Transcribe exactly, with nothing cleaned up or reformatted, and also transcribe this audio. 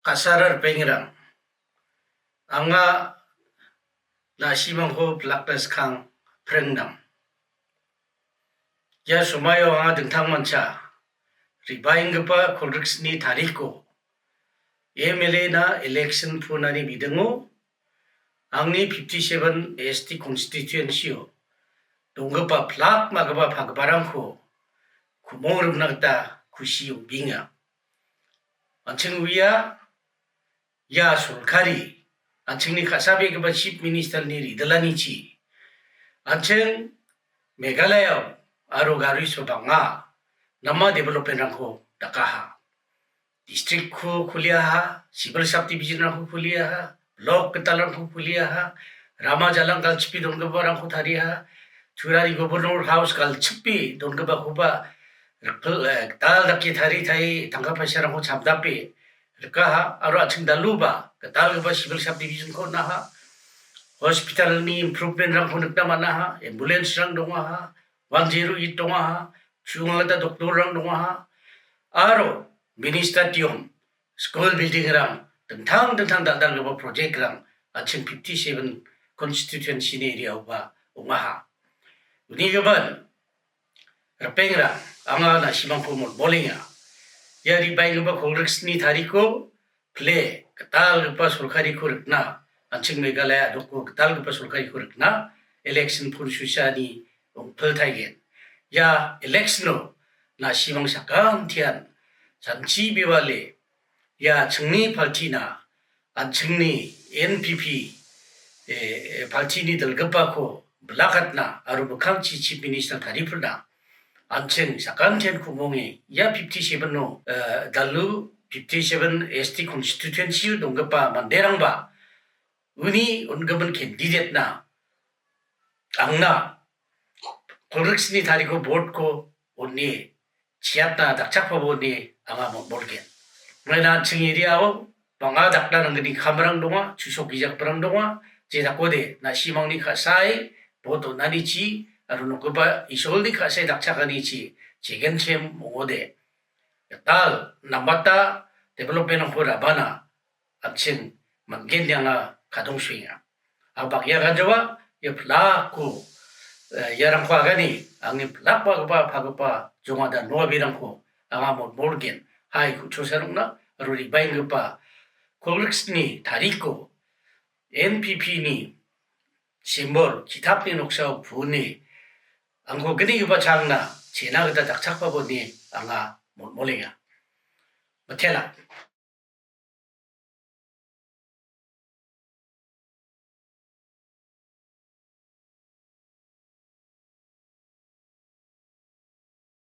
Ka·sara ripengrang, anga na·simangko pilakna skang prengnang. Ia somaio anga dingtangmancha ribaenggipa kolgriksni tariko M L A na election punani bidingo angni fifty-seven S T constituency-o donggipa pilak ma·gipa pagiparangko ku·mong rimna gita kusi ong·benga. An·ching uia ia sorkari, an·chingni ka·sabegipa Chief Minister-ni ridilanichi, an·ching Meghalaya aro Garo Hills-o bang·a nama development-rangko dakaha. District-ko kuliaha, civil subdivision-rangko kuliaha, block gitalrangko kuliaha, rama jalang galchipe dongiparangko tariaha, Turari Governor House galchipe dongipakoba rikpil-, eh, gital dake tarie tarie tangka paisarangko chamdape rikaha, aro an·ching daluba gitalgipa civil subdivision-ko on·aha, hospital-ni improvement-rangko nikna man·aha, ambulance-rang dongaha, one zero eight dongaha, chu·ong gita doctor-rang dongaha, aro mini stadium, school building-rang, dingtang dingtang dal·dalgipa project-rang an·ching fifty-seven constituency-ni area-oba ong·aha. Uni gimin, ripengrang, anga na·simangko molmolenga. Ia ribaenggipa kolgriksni tariko pile gitalgipa sorkariko rikna, an·ching Meghalaya a·doko gitalgipa sorkariko rikna, election pun susiani ong·piltaigen. Ia election-o na·simang sakantian sanchi bewale, ia chingni party-na, an·chingni N P P, eh, party-ni dilgipako bilakatna aro mikkangchi Chief Minister taripilna an·ching sakantian ku·monge ia fifty-seven-o, eh, dalu fifty-seven S T constituency-o donggipa manderangba uni on·gimin candidate-na angna kolgriksni tariko vote-ko on·e chiatna dakchakpabo on·e anga molmolgen. Maina an·ching area-o bang·a dakna nanggni kamrang donga, chusok bijakrang donga, je dakode na·simangni ka·sae vote on·anichi aro nokgipa Isolni ka·sae dakchakanichi chegenchem ong·ode. Gital nambata development-rangko rabana an·ching man·gen ine anga kadongsoenga. Anga bang·a ganjawa, ia pilakko, eh, iarangko agane, angni pilak pagipa, pagipa jongada noabirangko anga molmolgen. Hai ku·chosa rongna, aro ribaenggipa kolgriksni tariko N P P-ni simbol, ki·tapni noksao pune, angko gnigipa changna chena gita dakchakpabo ine anga molmolenga. Mitela,